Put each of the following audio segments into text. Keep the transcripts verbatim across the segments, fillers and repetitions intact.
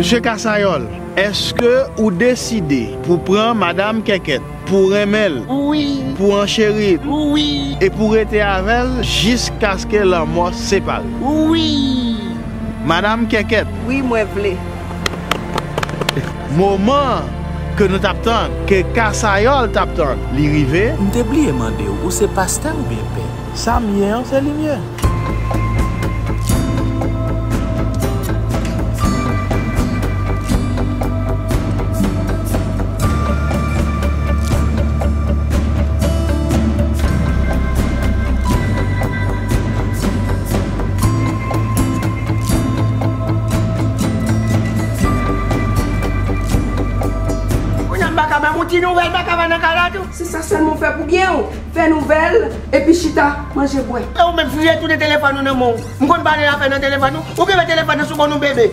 Mesye Kasayòl, èske ou deside pou pran Madanm Kèkèt, pou renmen l, wi, pou ancheri l, wi, e pou rete avè l jiskaske lanmò separe w? Wi. Madanm Kèkèt. Wi, mwen vle. Moman ke nou t ap tann, ke Kasayòl t ap tann, li rive. M te bliye mande w, ou se pastè oubyen pè? Sa m ye an, se li m ye. Kounye a m pa ka menm yon ti nouvèl m pa ka ba nan kay la tou. Se sa sèlman w fè pou byen w. Fè nouvèl, epi chita, manje, bwè. E ou menm, fouye tounen telefòn ou nan men w. M konn pale afè nan telefòn ou, ou kenbe telefòn nan sou kont ou bebe.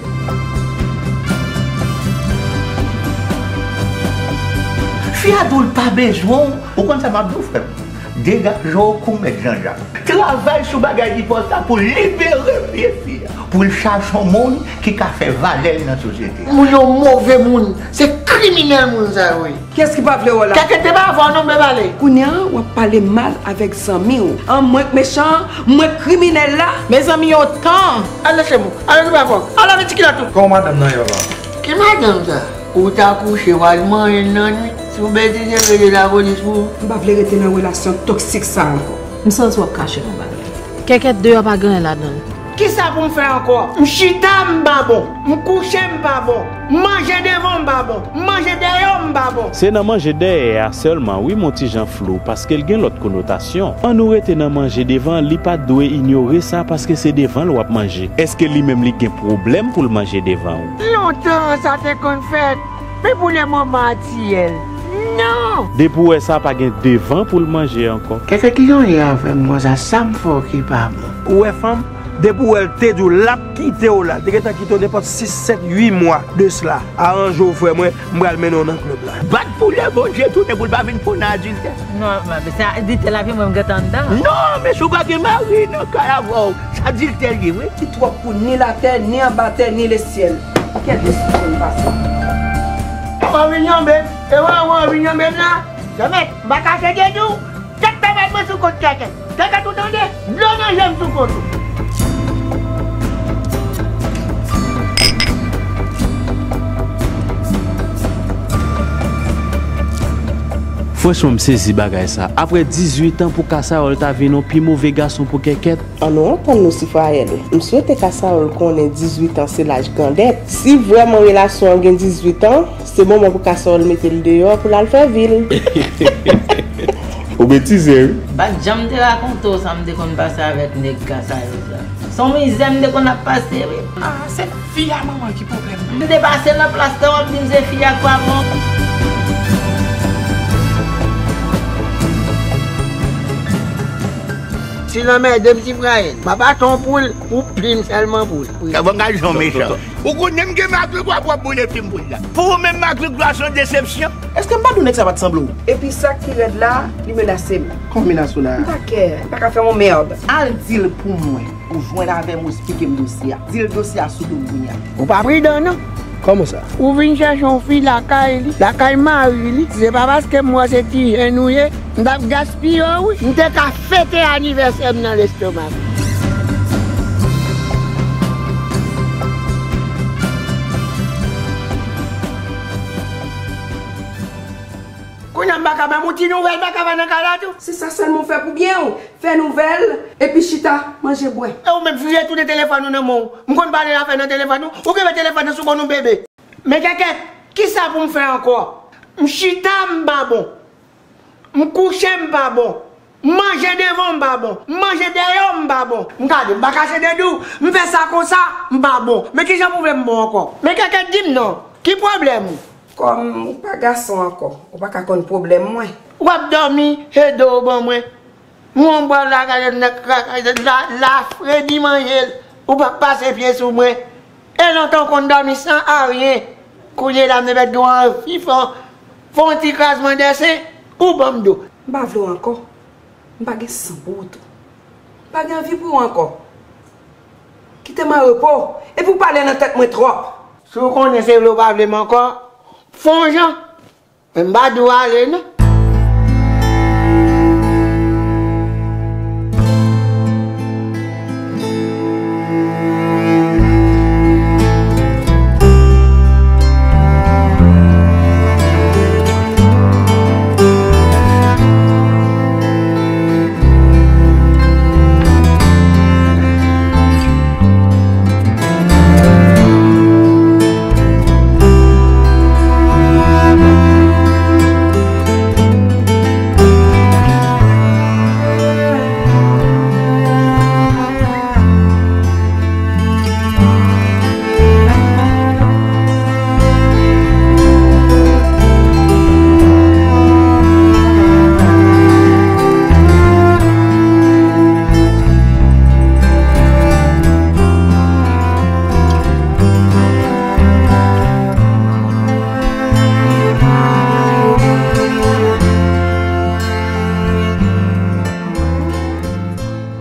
Fi a di w l pa bezwen w. Ou konn sa m ap di w, frè m? Degaje w kou mèt Janjak. Travay sou bagay dipòs la pou libere vye fi a, pou l chache yon moun ki ka fè valè l nan sosyete a. Moun yo move moun, se kriminèl moun sa yo ye. Kiyès ki pa vle wè w la? Kèkèt te pa avè w non, m pale. Kounye a, w ap pale mal avèk zanmi w. An, mwen k mechan an, mwen k kriminèl la. Mezanmi, otan! Al nan chanm ou, al okipe afè w, al lave ti kilòt ou. Kòman madanm nan ye, papa? Ki madanm sa? Ou ta kouche, w al manyen l nan nuit. Si w betize, rele lapolis pou ou. M pa vle rete nan relasyon toksik sa ankò. M santi w ap kache yon bagay. Kèkèt deyò pa gen anyen ladan l. Kisa pou m fè ankò? M chita, m pa bon. M kouche, m pa bon. M manje devan w, m pa bon. M manje dèyè w, m pa bon. Se nan manje dèyè a sèlman wi m on ti jan flou, paske l gen lòt konotasyon. An nou rete nan manje devan, li pa t dwe inyore sa, paske se devan l w ap manje. Èske li menm li gen pwoblèm pou l manje devan ou? Lontan sa te konn fèt, men pou le moman aktyèl, non! Depi w wè sa pa gen devan pou l manje ankò. Kèkèt, kijan w ye avè m konsa? Sa m fè w ki pa bon? Ou wè fanm, depi w wè l te di w l ap kite w la, l te gentan kite w nenpòt sis, sèt, uit mwa de sla. Aranje w, frè mwen, m pral mennen w nan klèb la. Bat pou lè Bondye tounen pou l pa vin fè w nan adiltè. Non, men se adiltè l ap ye, mwen m gentan anndan. Non, men si w pa gen mari nan kay avè w, se adiltè l ye, wi. Li twòp pou ni latè, ni anba tè, ni lesyèl. Kèt de sou kont pase. Ou anvi nyanbe m? E wè, ou anvi nyanbe m la? Jèmèt, m pa kache de di w. Tèt travay mwen sou kont Kèkèt. Kèkèt, ou tande? Dlo nan je m sou kont ou. Franchman, m sezi bagay sa. Apre dizuit an pou Kasayòl ta vin yon pi move gason pou Kèkèt. Ann nou antann nou, Sifrayèl. M swete Kasayòl konnen dizuit an se laj grandèt. Si vrèman relasyon an gen dizuit an, se moman pou Kasayòl mete l deyò pou l al fè vi l. Ou betize, wi. M pa t janm te rakonte w sa m te konn pase avèk nèg Kasayòl la. Se yon mizè m te konn ap pase, wi. Ah, se fi a manman ki pwoblèm nan. M te pase nan plas la, w ap di m se fi a k pa bon. Si l anmède m, Sifrayèl, m ap ate yon poul, ou plim sèlman poul. Wi. Sa bon, gad jan w mechan. Ou konnen m gen Magrigo a pwòp boule fim pou l la. Pou ou menm, Magrigo a se yon desepsyon. Èske m pa di w nèg sa pa t sanble w? Epi sa k pi rèd la, li menase m. Kòman menase w la? M pa kè, m pa ka fè yon mèd. Al di l pou mwen, ou jwenn avè m, ou esplike m dosye a. Di l dosye a sou do m kounye a. Ou pa pridan non. Kòman sa? Ou vin chèche yon fi lakay li, lakay mari li. Se pa paske m wè se ti jèn ou ye, m t ap gaspiye w, wi. M te ka fete anivèsè m nan lestomak. Kounye a m pa ka menm yon ti nouvèl m pa ka ba nan kay la tou. Se sa sèlman w fè pou byen w. Fè nouvèl, epi chita, manje, bwè. E ou menm, fouye tounen telefòn ou nan men w. M konn pale afè nan telefòn ou, ou kenbe telefòn nan sou kont ou bebe. Men Kèkèt, kisa pou m fè ankò? M chita, m pa bon. M kouche, m pa bon. M manje devan w, m pa bon. M manje dèyè w, m pa bon. M gade, m pa kache de di w, m fè sa konsa, m pa bon. Men kijan pou w vle m bon ankò? Men Kèkèt, di m non, ki pwoblèm ou? Kòm ou pa gason ankò, ou pa ka konn pwoblèm mwen. W ap dòmi, e do w ban mwen. Mwen, m pral lakay, la, la fredi manje l, ou p ap pase pye sou mwen. E lontan w konn dòmi san aryen. Kounye la, m te mèt gen w anvi fè, fè yon ti krazman dèsen, ou ban m do. M pa vle w ankò. M pa gen san pou ou tou. M pa gen anvi pou ou ankò. Kite m an repo. Epi w pale nan tèt mwen twòp. Si w konnen se vle ou pa vle m ankò, fè yon jan. Men m pa di w ale non.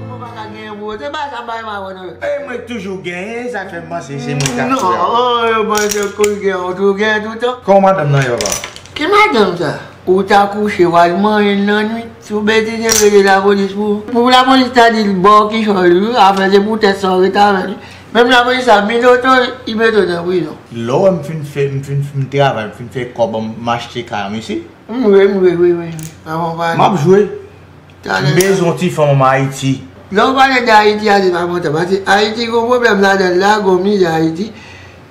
Mwen pa ka genyen pou ou. Se pa sa bay mawon nan. E mwen toujou genyen, sa k fè m panse se mwen k ap Non, fè a. Oh, yo panse kou gen, ou tou gen toutan. Kòman madanm nan ye, papa? Ki madanm sa? Ou ta kouche, w al manyen nan nwit. Si w betize, rele lapolis pou, pou lapolis ta di l ba w kichòy li, wi, afè se poutèt sa w ret avè li. Menm lapolis sa, minoto, li mete w nan prizon. Lè w wè m fin fè, m fin, m travay, m fin fè kòb, m achte kay, m isi. M wi, m wi, wi, wi, wi. Avan w pale. M ap jwe. Talè M bezwen yon ti fanm ann Ayiti. Lè w pale de Ayiti a, se pa bon tan. Paske Ayiti gon pwoblèm ladan l la, gon mizè Ayiti.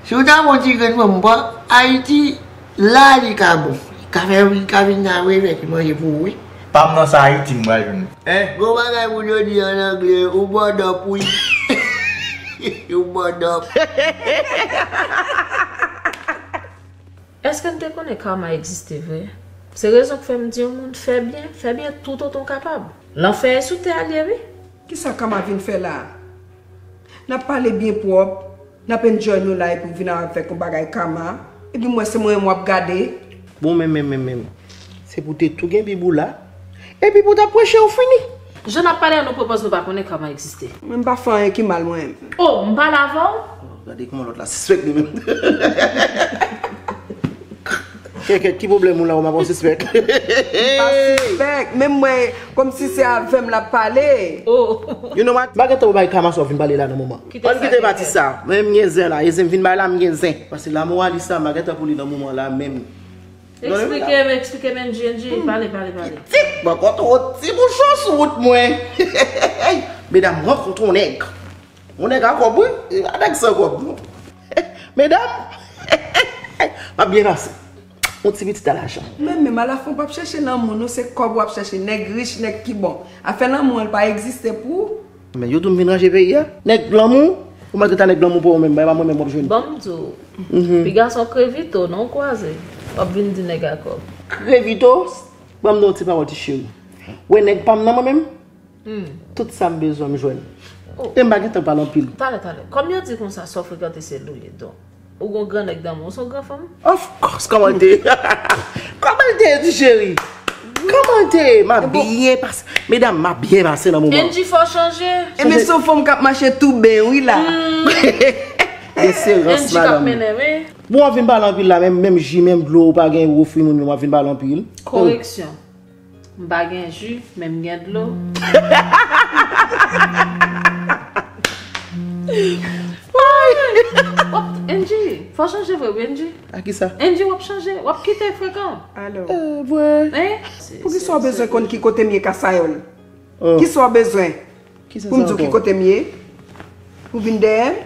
Si w ta pran yon ti grenn fanm, bon, Ayiti la, li ka bon. Li ka fè, li ka vin nan revè ki manje pou ou, wi. Pa m nan sa Ayiti m pral jwenn. Hein? Gon bagay pou yo di an angle, ou bòdòp, wi. Ou bòdòp. Èske n te konnen kama egziste vre? Se rezon k fè m di yon moun fè byen, fè byen toutotan w kapab. Lanfè e sou tè a l ye, wi. Kisa kama vin fè la a? N ap pale byen pwòp, n ap enjoy nou la epi w vin avèk yon bagay kama, epi m wè se mwen menm w ap gade. Bon, men, men, men, men. Se pou te tou gen Bib ou la, epi pou w t ap preche ou fini. Jan n ap pale a, nou pwopòz nou pa konnen kama egziste. Mwen m pa fè anyen ki mal mwen menm. Oh, m pale avè w? Oh, gade kòman lòt la sispèk li menm. Kèkèt, ki pwoblèm ou la, ou m ap sispèk? M pa sispèk, menm mwen, kòmsi se avè m l ap pale. Oh. You know what? M pa gentan pou bay kama sa w vin pale la nan moman. Kite Ann sa, kite pati kite. Sa. Mwen m gen zen la, e zen m vin bay la, m gen zen. Paske lamoralis la, m pa gentan pou li nan moman la menm. Eksplike m, eksplike m, N G, N G, pale, pale, pale. Ti, mwen kontre yon ti bouchon sou wout mwen. Medam, rankontre yon nèg. Yon nèg a kòb, wi. E pa nèg san kòb, non. Medam, m ap byen pase. Yon ti pitit a lajan. Men, men, alafen, w p ap chèche lanmou, non, se kòb w ap chèche. Nèg rich, nèg ki bon. Afè lanmou an, l pa egziste pou ou. Men yo di w m vin ranje peyi a. Nèg lanmou, ou mèt rete a nèg lanmou pa w menm, men e pa mwen menm w ap jwenn. Ban m di w, piga se yon krevito, non, w kwaze. W ap vin di nèg a kòb. Krevito, ban m di w yon ti pawòl, ti cheri. Wè nèg pa m nan mwen menm, tout sa m bezwen m jwenn. Oh. E m pa gen tan pale anpil. Talè, talè. Kòm yo di konsa, sa w frekante se l ou ye, donk. Ou gon gran nèg nan men w, ou se yon gran fanm? Of course, kòman l te ye? Kòman l te ye, ti cheri? Kòman l te ye? M ap byen pase. Medam, m ap byen pase nan moman. Angie, fò w chanje. Ebyen, se yon fanm k ap mache tou ben, wi, la. Eserans, Angie k ap madanm. Mennen, wi. Bon, w ap vin pale anpil la, menm, menm ji, menm dlo, ou pa gen ofri moun, men w ap vin pale anpil. Koreksyon. M pa gen ji, men m gen dlo. Ay! W ap, Angie, fò w chanje vre, wi, Angie. A kisa? Angie, w ap chanje, w ap kite frekan. Alò. Eh, vre. Hein? Poukisa w bezwen konn ki kote m ye, Kasayòl? Oh. Kisa w bezwen? Kisa sa ankò? Pou m di w ki kote m ye? Ou vin dèyè m?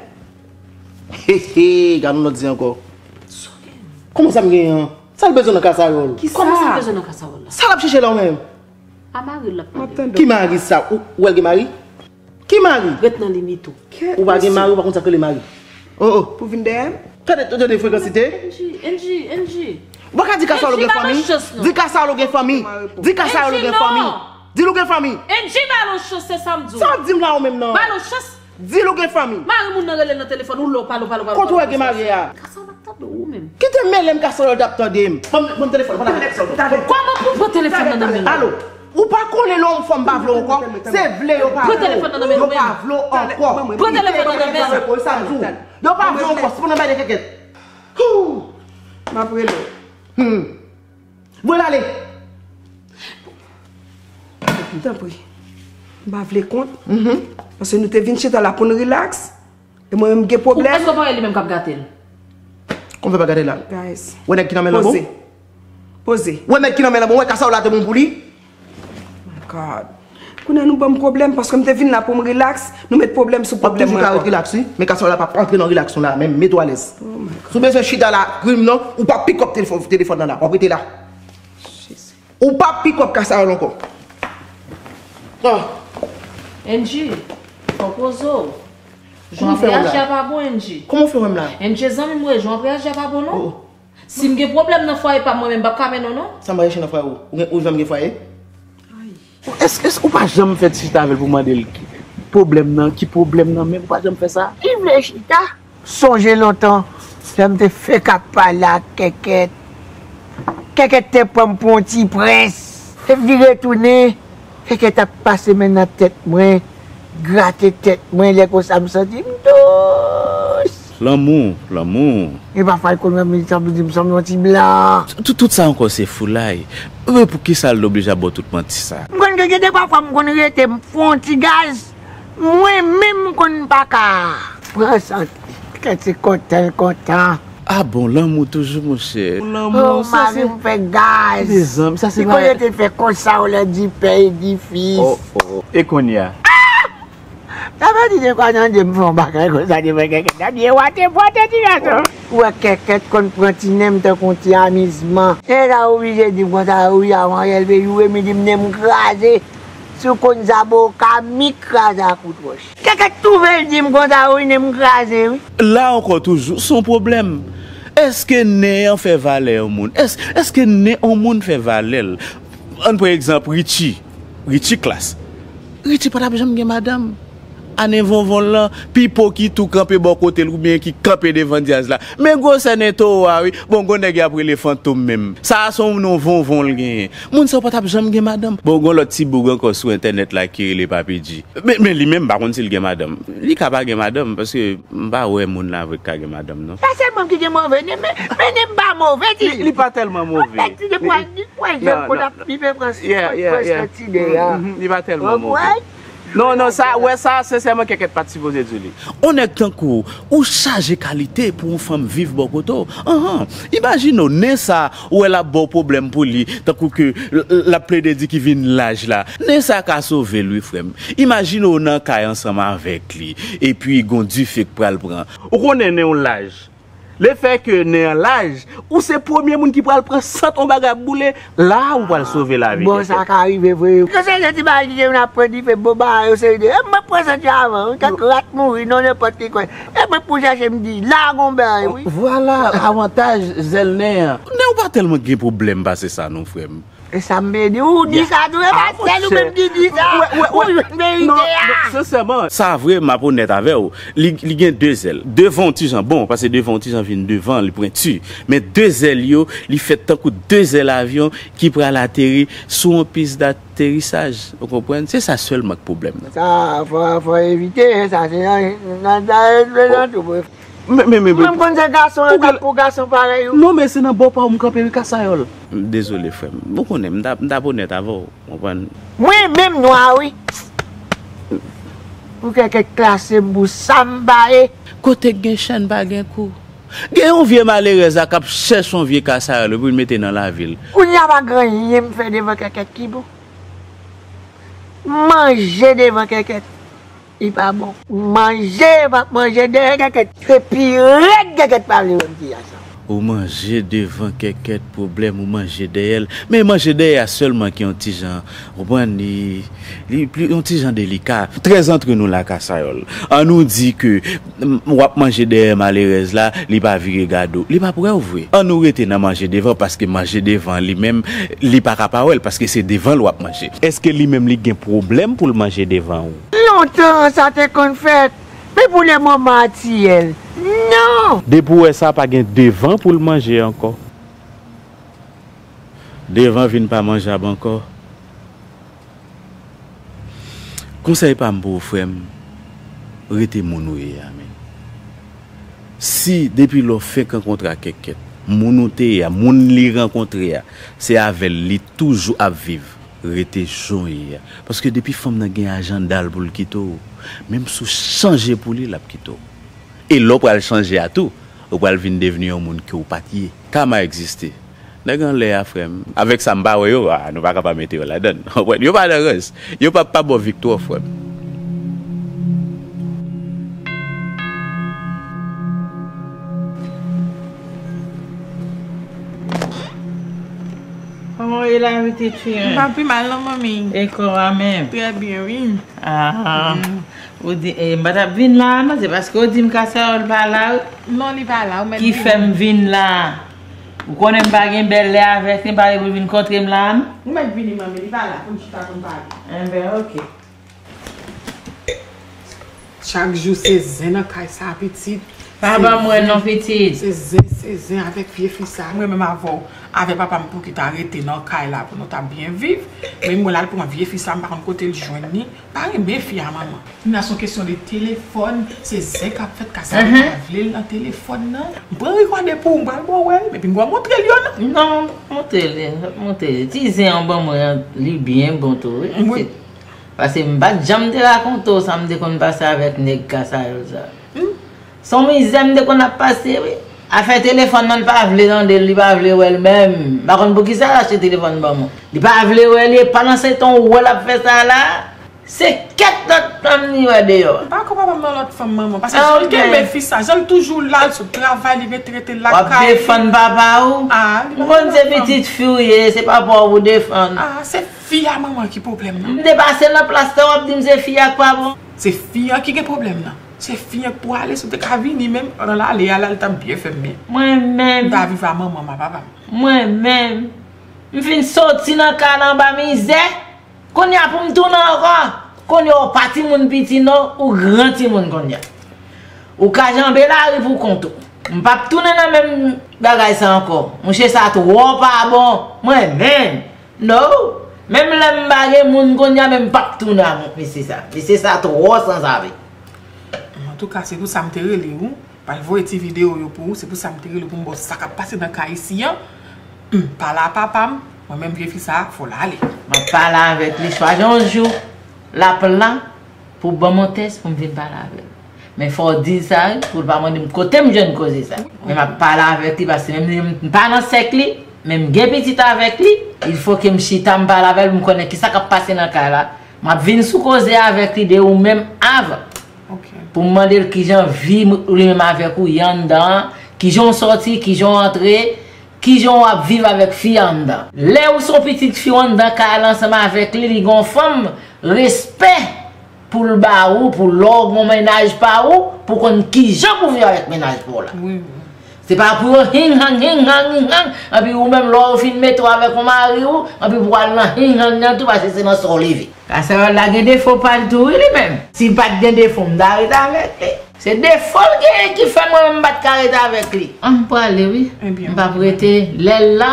He, he, gad yon lòt zen ankò. Kòman sa m genyen an? Sa l bezwen nan Kasayòl? Kisa? Kòman sa l bezwen nan Kasayòl la? Sa l ap chèche la ou menm? A mari l l ap pale. M ap tande w. Ki mari sa? Ou, ou wè l gen mari? Ki mari? Ret nan limit ou. Ou pa gen mari, ou pa konn sa k rele mari. Oh, oh. Pou vin dèyè m? Tande, tande frekansite. Angie, Angie, Angie. Ou pa ka di Kasayòl ou gen fanmi? Di Kasayòl ou gen fanmi. Di Kasayòl ou gen fanmi. Di l ou gen fanmi. Angie, ba l yon chans, se sa m di w. Sa w di m la ou menm nan? Ba l yon chans. Di l ou gen fanmi. Mari moun nan rele l nan telefòn, ou lò, pale, pale, pale. Kote w wè gen mari a? Kasayòl ap tande w ou menm. Kite m mele m, Kasayòl t ap tande m. Ban m, ban m telefòn, ban m telefòn. Kòman pou pran telefòn nan nan men l? Alo, ou pa konnen lè yon fanm pa vle w ankò? Se vle yo pa vle w. Pran telefòn nan nan men l. Yo pa vle w ankò. Pran telefòn nan nan men l. Sa m di w. Yo pa vle w ankò, se pou nan bay de kèkèt. M ap rele w. Hmm. Voye l ale. Tanpri. M pa vle kont. Mhm. Paske nou te vin chita la pou n rilaks. E mwen menm m gen pwoblèm. Èske w pa wè li menm k ap gate l? Kòman fè pa gate l la? Guys. Wè nèg ki nan men l lan bon? Poze. Poze. Wè nèg ki nan men l lan bon, wè ka sa w la te bon pou li? My God. Kounye a nou ban m pwoblèm paske m te vin la pou m rilaks, nou met pwoblèm sou pwoblèm mwen ankò. W ap toujou ka ret rilaks wi, men ka sa w la p ap antre nan rilaks nou la, menm mete w alèz. Oh my God. Si w bezwen chita la, grim non, ou p ap pikòp telefòn, telefòn nan la, w ap rete la. Jezi. Ou p ap pikòp ka sa yo ankò. Ah. Angie, fò w poze w. Jan w ap reyaji a pa bon, Angie. Kòman w fè wè m la? Angie, zanmi m, jan w ap reyaji a pa bon non. Oh, oh. Si m gen pwoblèm nan fwaye pa m, mwen menm m p ap ka mennen w non. Sa m ap reyaji nan fwaye ou? Ou gen, ou janm gen fwaye? Èske, èske ou pa janm fè ti chita avè l pou mande l ki pwoblèm nan, ki pwoblèm nan menm, ou pa janm fè sa? Li vle chita. Sonje lontan, lè m te fenk ap pale ak Kèkèt. Kèkèt te pran m pou yon ti prens. Epi li retounen, Kèkèt ap pase men nan tèt mwen, grate tèt mwen, lè konsa m santi m dous. Lanmou, lanmou. E pafwa l konn wè m, li sanble di m sanble yon ti blan. Tout, tout sa ankò se foulay. Men poukisa l oblije ap ba w tout manti sa? M konn gen, gen de pafwa m konn rete, m fè yon ti gaz. Mwen menm m konn pa ka pran santi. Kèt se kontan l kontan. Ah bon, lanmou toujou, monchè. Lanmou, oh, sa mari se m fè gaz. Mezanmi, sa se li konn rete fè konsa, w lè di pè e di fis. Oh, oh. E kounye a? Sa vle di de fwa nan de m fè yon bagay konsa devan Kèkèt. Gade, e wate pwate ti gason. Ou wè Kèkèt konn pran ti nen m tankou yon ti amizman. E la oblije di m konsa, wi, avan yè l pe joure m, li di m nen m kraze. Si w konn sa, bon, w ka mik kraze ak wout wòch. Kèkèt twouve l di m konsa, wi, nen m kraze, wi. La ankò toujou, se yon pwoblèm. Èske nen an fè valè yon moun? Èske, èske nen yon moun fè valè l? Ann pran egzanp Richie. Richie Classe. Richie pa t ap janm gen madanm. A nen vonvon l lan, Pipo ki tou kanpe bò kote l oubyen ki kanpe devan Diaz la. Men gwosè nen towo a wi. Bon, gon nèg y ap rele Fantom menm. Sa a se yon non vonvon l genyen. Moun sa yo pa t ap janm gen madanm. Bon, gon lòt ti boug ankò sou entènèt la ki rele Papi G. Men, men li menm, m pa konn si l gen madanm. Li ka pa gen madanm, paske m pa wè moun la vre k ka gen madanm, non. Pa sèlman m ki gen move nen, men, men nen m pa move, ti. Li, li pa tèlman move. Yon nèg ti de pwa, li pwa jèn konn ap viv e pran, pran, pran ti nen a. Li pa tèlman move. Non, non, sa, wè sa, sensèman, Kèkèt pa t sipoze di li. On nèg tankou w, ou chaje kalite pou yon fanm viv bò kote w. Anhan. Imajine w, nen sa, ou wè l ap ba w pwoblèm pou li, tankou ke l, l, l ap plede di ki vin laj la. Nen sa ka sove l wi, frè m. Imajine w nan kay ansanm avèk li, epi gon dife k pral pran. Ou konnen nen w laj. Lefètke nen an laj, ou se premye moun ki pral pran sant yon bagay ap boule, la a ou pral sove lavi Kèkèt. Bon, sa ka rive vre. Yo se de ti bagay ki te vin ap pran dife, bon bagay yo se de. E mwen pran sant yo avan, wi, kèk rat mouri, non, nenpòt ki kwè. E mwen pou chèche m di, la gon bagay, wi. Vwala avantaj zèl nen an. Nen w pa tèlman gen pwoblèm pase sa non, frè m. E sa m vle di, ou di sa tou, e pa sèl ou menm ki di sa. Ou jwenn verite a. Sensèman. Sa vre, m ap onèt avè w. Li, li gen de zèl. Devan yon ti jan bon, paske devan yon ti jan vin devan, li pwenti. Men de zèl yo, li fèt tankou de zèl avyon ki pral ateri sou yon pis daterisaj. Ou konprann? Se sa sèlman k pwoblèm nan. Sa, fò, fò evite, sa se nan, nan, nan, nan, nan tou. Men, men, men, men. Mwen, m konn se gason an k ap pou gason parèy ou. Non, men se nan bò pa w m kanpe wi, Kasayòl. M dezole, frè m. Ou konnen, m t ap, m t ap onèt avè w, konprann? Mwen menm nwa, wi. Pou Kèkèt klase m pou sa m pa ye. Kote k gen chenn pa gen kou. Gen yon vye malerèz la k ap chèche yon vye Kasayòl pou l mete nan lavi l. Kounye a pa gen anyen m fè devan Kèkèt ki bon. Manje devan Kèkèt. Li pa bon. Manje, m ap manje dèyè Kèkèt. Se pi rèd Kèkèt pa vle wè m ti gason. Ou manje devan Kèkèt, pwoblèm, ou manje dèyè l. Men manje dèyè a sèlman ki yon ti jan, ou konprann, li, li pli, yon ti jan delika. Trè antre nou la, Kasayòl. An nou di ke, m, w ap manje dèyè malerèz la, li pa vire gade w. Li p ap wè w vre. An nou rete nan manje devan, paske manje devan li menm, li pa ka pa wè l, paske se devan l w ap manje. Èske li menm li gen pwoblèm pou l manje devan ou? Lontan sa te konn fèt, men pou le moman aktyèl, non! Depi w wè sa, pa gen devan pou l manje ankò. Devan vin pa manjab ankò. Konsèy pa m pou ou, frè m, rete moun ou ye a, men. Si, depi lè w fenk rankontre ak Kèkèt, Moun ou te ye a, moun li rankontre a, se avè l li toujou ap viv. Rete jan w ye a. Paske depi fanm nan gen ajanda l pou l kite w, menm si w chanje pou li, l ap kite w. E lè w pral chanje a tou, ou pral vin devni yon moun ke w pa t ye. Kama egziste. Nèg anlè a, frè m. Avèk sa m pa wè yo, a, nou pa ka pa mete yo ladann. Konprann? Yo pa nan rans. Yo p ap pa ba w viktwa, frè m. Kòman w ye la, pitit fi? M pa pi mal non, manmi. E kò a menm? Trè byen, wi. Ah, ou di, eh, m pa t ap vin la a non, se paske w di m Kasayòl pa la, wi. Non, li pa la, ou mèt vini. Ki fè m vin la a? Ou konnen m pa gen bèl lè avèk li, m pa vle pou l vin kontre m la a non. Ou mèt vini, manmi, li pa la, pou n chita pou n pale. Enben, oke. Chak jou se zen nan kay sa, pitit. Pa ban mwen non, pitit. Se zen, se zen avèk vye fi sa. Mwen menm avè w, avè papa m pou ki ta rete nan kay la pou nou ta byen viv. Men mwen la, l pran vye fi sa, m pa konn kote l jwenn li. Pa renmen fi a, manman. Kounya se yon kesyon de telefòn, se zen k ap fèt, Kasa pa vle l nan telefòn nan. M pran rekòde pou ou, m pral ba w wè l, epi m pral montre l yo non. Non, montre l, montre l. Ti zen an ban mwen an, li byen bon tou, wi. Wi. Paske m pa t janm te rakonte w sa m te konn pase avèk nèg Kasayòl sa. Hmm? Se yon mizè m te konn ap pase, wi. Afè telefòn nan, l pa vle tande l, li pa vle wè l menm. M pa konn poukisa l achte telefòn ban mwen. Li pa vle wè li, e pa nan se ton wè l ap fè sa la. Se kèt lòt fanm li wè deyò. M pa kwè papa m nan lòt fanm, manman. Paske jan l kenbe fi sa, jan l toujou la, l sot travay, li ret rete lakay. W ap defann papa w? Ah, li pa nan lòt fanm. M konn se pitit fi w ye, se papa w pou defann. Ah, se fi a, manman, ki pwoblèm nan. M te pase nan plas la, w ap di m se fi a k pa bon. Se fi an ki gen pwoblèm nan. Se fi an k pou ale, si w te ka vini menm, pandan l ale a la, l t ap byen fè m byen. Mwen menm. M ta viv a manman m, a papa m. Mwen menm. M fin soti nan kay la anba mizè. Kounye a pou m tounen ankò. Kounye a w pa timoun piti non, ou gran timoun kounye a. Ou ka janbe lari pou kont ou. M p ap tounen nan menm bagay sa ankò. Monchè, sa twò pa bon. Mwen menm. No. Menm lè m pa gen moun kounye a, men m p ap tounen a mesye sa. Mesye sa twò sanzave. Antouka, se pou sa m te rele w. Pral voye ti videyo yo pou ou, se pou sa m te rele w pou m ba w sa k ap pase nan kay isi an. M pale a papa m, mwen menm vye fi sa a, fò l ale. M ap pale avèk li, chwazi yon jou l ap la pou ban m yon tès pou m vin pale avè l. Men fò w di l sa wi, pou l pa mande m kote m jwenn koze sa. Men m ap pale avèk li, paske menm li, m pa nan sèk li, men m gen pitit avèk li, il fo ke m chita m pale avè l, pou m konnen kisa k ap pase nan kay la. M ap vin sou koze avèk li de ou menm avan. Ok. Pou m mande l kijan vi m, li menm avèk ou ye anndan an, kijan w sòti, kijan w antre, kijan w ap viv avèk fi a anndan. Lè ou se yon pitit fi w anndan kay la ansanm avèk li, li gen yon fanm, respè pou l ba ou, pou lè w gen yon mennaj pa ou, pou konn kijan pou viv avèk mennaj pa w la. Wi, wi. Se pa pou yo hing hang, hing hang, hing hang, anpi ou menm lè w fin mete w avèk yon mari w, anpi pou w al nan hing hang nan tou, paske se nan sa w leve. Kasayòl la gen defo pa l tou wi li menm. Si l pa t gen defo, m ta ret avèk li. Se defo l genyen ki fè mwen menm m pa t ka ret avèk li. An m prale wi. Ebyen, m p ap rete lè l la,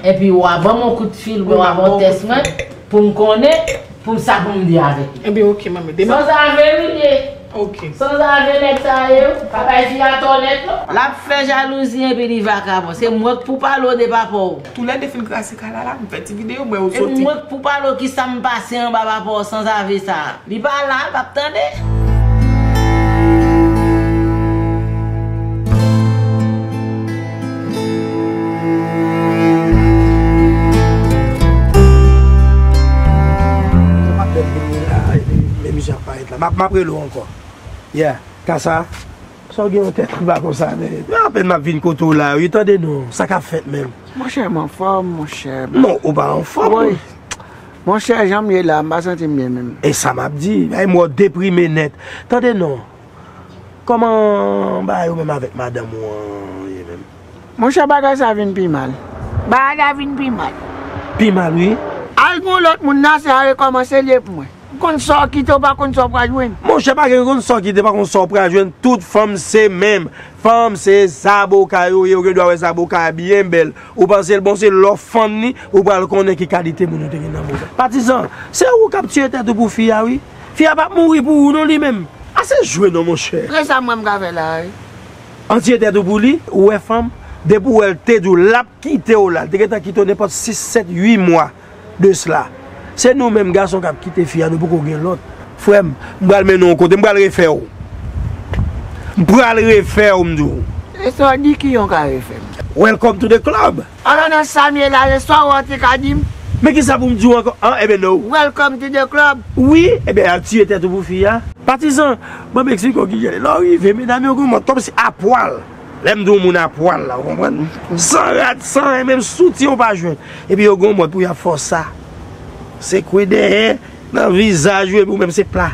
epi w a ban m yon kout fil, w a ban m yon tès mwen, pou m konnen, pou m sa pou m di avèk li. Ebyen, ok, manmi. Demen. Sanzave wi l ye. Ok. Sanzave nèg sa a ye wi. Pa bay fi a tò nèt non. L ap fè jalouzi epi li vakabon. Se mwen k pou pale w de papa w. Toulède fin krasi kay la la, m fè ti videyo, mwen yo soti. E mwen k pou pale w kisa m pase anba papa w sanzave sa a. Li pa la, l p ap tande. M ap bèt vini la, epi menm jan ap parèt la. M ap, m ap rele w ankò. Yeah, Kasa. Sa w gen yon tèt ki pa konsa, men. Men apèn m ap vin kote w la, wi, tande non, sa k ap fèt menm? Monchè, m anfòm, monchè. Non, ou pa anfòm. Woy. Monchè, jan m ye la, m pa santi m byen menm. E sa m ap di, ay m wè w deprime nèt. Tande non, kòman bagay ou menm avèk madanm ou an ye menm? Monchè, bagay sa vin pi mal. Bagay la vin pi mal. Pi mal, wi. Al gen yon lòt moun nan, se a rekòmanse l ye pou mwen. Ou konn sa w kite, ou pa konn sa w pral jwenn. Monchè, pa gen konn sa w kite, pa konn sa w pral jwenn. Tout fanm se menm. Fanm se zaboka yo ye, ou gen dwa wè zaboka a byen bèl. Ou panse l bon, se lè w fann li, ou pral konnen ki kalite moun yo te gen nan moman. Patizan, se ou k ap tiye tèt ou pou fi a, wi. Fi a p ap mouri pou ou non li menm. Ase jwe non, monchè. Kisa mwen m ka fè la, wi? An tiye tèt ou pou li, ou wè fanm, Depi w wè l te di w l ap kite w la, l te gentan kite w nenpòt sis, sèt, uit mwa de sla. Se nou menm gason k ap kite fi a, nou poko gen lòt. Frè m, m pral mennen w yon kote, m pral refè w. M pral refè w, m di w. E sa w di ki yon ka refè m? Welcome to the club. Alò nan sa m ye la, e sa w te ka di m? Men kisa pou m di w ankò? An, ebyen no. Welcome to the club. Wi, ebyen al tiye tèt ou pou fi a. Patizan, ban m eksplike w ki jan lè w rive, medam yo gen yon mòd kòmsi apwal. Lè m di yon moun apwal la, ou konprann? San rad, san anyen, menm soutyen ou pa jwenn. Epi yo gen yon mòd pou y ap fè w sa. Sekwe dèyè, nan vizaj ou, epi ou menm se pla.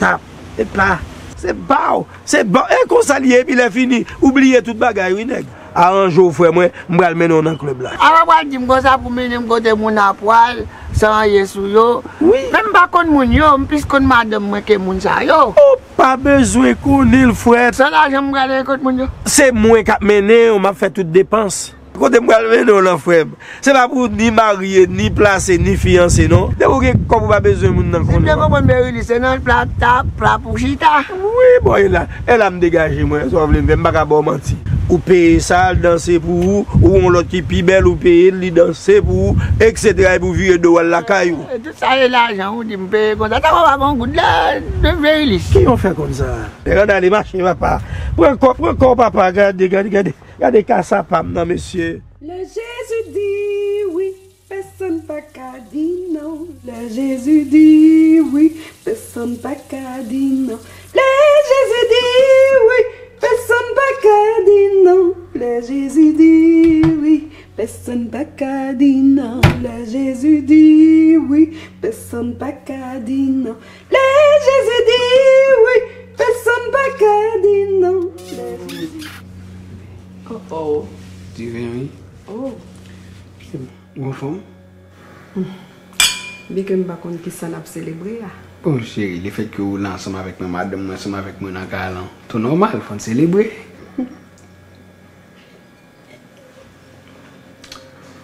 Tap, se pla. Se ba w, se ba w. E konsa l ye, epi lè fini, ou bliye tout bagay, wi, nèg. Aranje w, frè mwen, m pral mennen w nan klèb la. Apa w pral di m konsa pou mennen m kote moun apwal, san anyen sou yo? Wi. Men m pa konn moun yo, m plis konn madanm mwen ke moun sa yo. Ou pa bezwen konnen l, frè. San lajan m prale kot moun yo? Se mwen k ap mennen w, m ap fè tout depans. Kote m pral mennen w lan, frè m? Se pa pou ni marye, ni plase, ni fiyanse, non. Depi w gen kòb, ou pa bezwen moun nan konnen w. Si m te konprann Berilis, se nan pla, ta, pla pou chita. Wi, bon, e la, e la m degaje mwen, sa w vle m fè, m pa ka ba w manti. Ou peye sa, l danse pou ou, ou yon lòt ki pi bèl, ou peye l, li danse pou ou, etsetera, epi w vire do w al lakay ou. E tout sa e lajan, ou di m peye konsa. Ta konpa bon goud la, de Berilis. Ki yon fè konn sa? Nèg an ale mache, papa. Pran kò, pran kò, papa, gade, gade, gade. Gade ka sa pa m nan, mesye. Lè Jezi di wi, pèsonn pa ka di non. Lè Jezi di wi, pèsonn pa ka di non. Lè Jezi di wi, pèsonn pa ka di non. Lè Jezi di wi, pèsonn pa ka di non. Lè Jezi di wi, pèsonn pa ka di non. Lè Jezi di wi, pèsonn pa ka di non. Lè Jezi. Oh oh. Diven, wi. Oh. Ou anfòm? Byenke m pa konn kisa n ap selebre a. Bon, cheri, lefètke ou la ansanm avèk mwen, madanm mwen ansanm avèk mwen nan kay lan, tou nòmal, fò n selebre.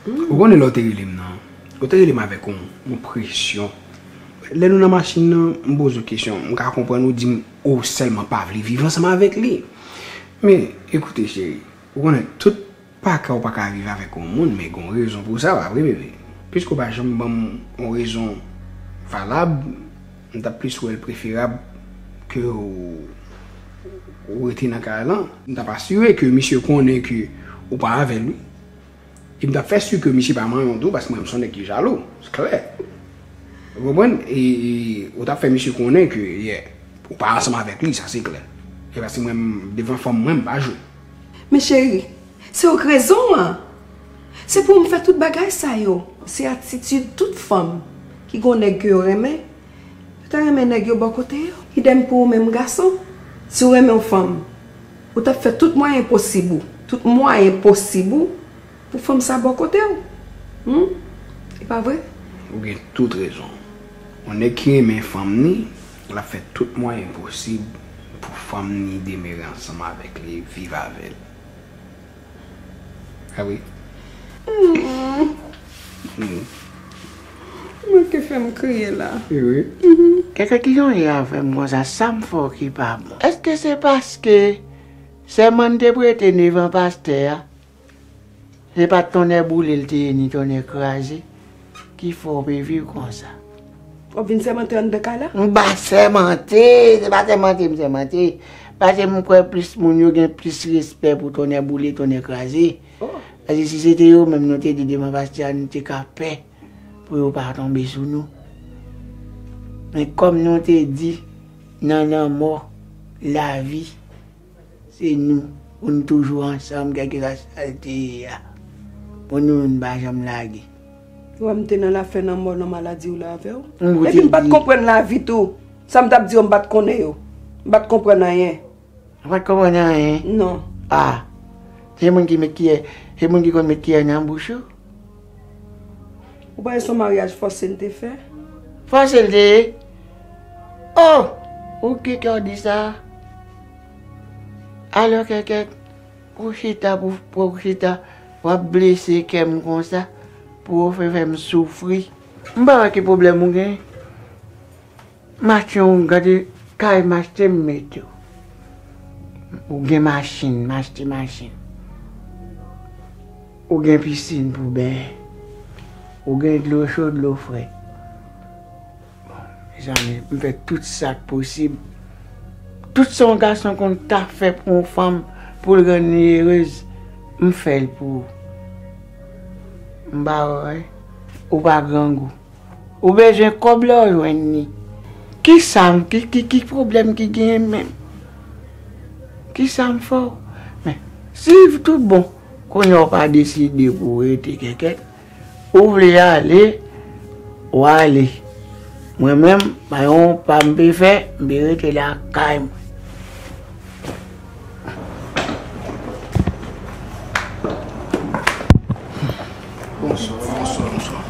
Ou konnen lè w te rele m nan, ou te rele m avèk yon, yon presyon. Lè nou nan machin nan, m poze w kesyon, m ka konprann ou di m ou sèlman pa vle viv ansanm avèk li. Men, ekoute, cheri, ou konnen tout pa ka ou pa ka viv avèk yon moun, men gen yon rezon pou sa, pa vre, bebe? Piske ou pa janm ban m yon rezon valab, m t ap plis wè l preferab ke ou, ou rete nan kay lan. M t ap asire ke misye konnen ke ou pa avè l, wi. E m t ap fè si ke misye pa manyen w tou, paske mwen, m se yon nèg ki jalou, se klè. Ou konprann? E, e ou t ap fè misye konnen ke, yeah, ou pa ansanm avèk li, sa se klè. E paske mwen, m, devan fanm mwen, m pa jwe. Men cheri, se ou k rezon an. Se pou m fè tout bagay sa yo. Se atitid tout fanm ki gon nèg ke yo renmen. Yo ta renmen nèg yo bò kote yo. Idèm pou ou menm gason. Si w renmen yon fanm, ou t ap fè tout mwayen posib ou, tout mwayen posib ou pou fanm sa bò kote w. Hmm? E pa vre? Ou gen tout rezon. Yon nèg ki renmen fanm ni, l ap fè tout mwayen posib pou fanm ni demere ansanm avèk li, viv avè l. A wi. Hmm. Mwen ke fè m kriye la. E wi. Kèkè ki jan w ye avè m konsa, sa m fè w ki pa bon? Èske se paske sèman n te prete devan pastè a, se pa t tonnè boule l te ye ni tonnè kraze? Ki fè w pe viv konsa? W ap vin sèmante anndan kay la? M pa sèmante, se pa sèmante m sèmante. Paske m kwè plis moun yo gen plis respè pou tonnè boule, tonnè kraze. Oh. Paske si se te yo menm nou te di devan pastè a, nou te ka pè pou yo pa tonbe sou nou. Men kòm nou te di, nan lanmò, lavi, se nou, pou n toujou ansanm, kèlkeswa sa l te ye a. Pou nou, nou pa janm lage. Ou wè m te nan lafen, nan mò, nan maladi, ou la avè w. Epi m pa t konprann lavi tou. Sa m t ap di yo, m pa t konnen yo. M pa t konprann anyen. Ou pa t konprann anyen? Non. Ah. Se moun ki met kiyè, se moun ki konn met kiyè nan bouch ou? Ou panse se yon maryaj fòse n te fè? Fòse l te ye? Oh! Ou ki kè w di sa? Alò kèkèt, ou chita pou, pou ou chita, w ap blese kè m konsa, pou ou fè, fè m soufri. M pa wè ki pwoblèm ou gen. M achte yon, gade kay m achte m mete w. Ou gen machin, m achte machin. Ou gen pisin pou benyen. Ou gen dlo cho, dlo frèt. Bon, mezanmi, m fè tout sa k posib. Tout sa yon gason konn ta fè pou yon fanm, pou l rann li erez, m fè l pou ou. M ba ou, wi. Ou pa grangou. Ou bezwen kòb la, ou jwenn li. Ki sa m, ki, ki, ki pwoblèm ki genyen menm? Ki sa m fè w? Men, si tout bon, kounye a w pa deside pou w rete Kèkèt, ou vle ale, w ale. Mwen menm, pa yon pa m pe fè, m pe rete lakay mwen. Bonswa, bonswa, bonswa.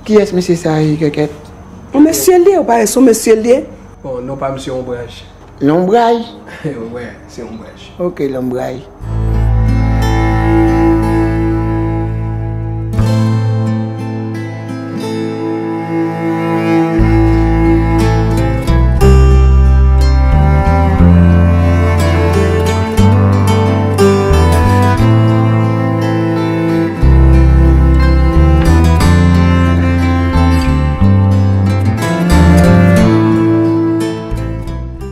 Kiyès mesye sa ye, Kèkèt? Yon mesye l ye, ou pa wè se yon mesye l ye? Bon, non pa misye Onbraj. Lonbray? Wi, se Onbraj. Ok, Lonbray.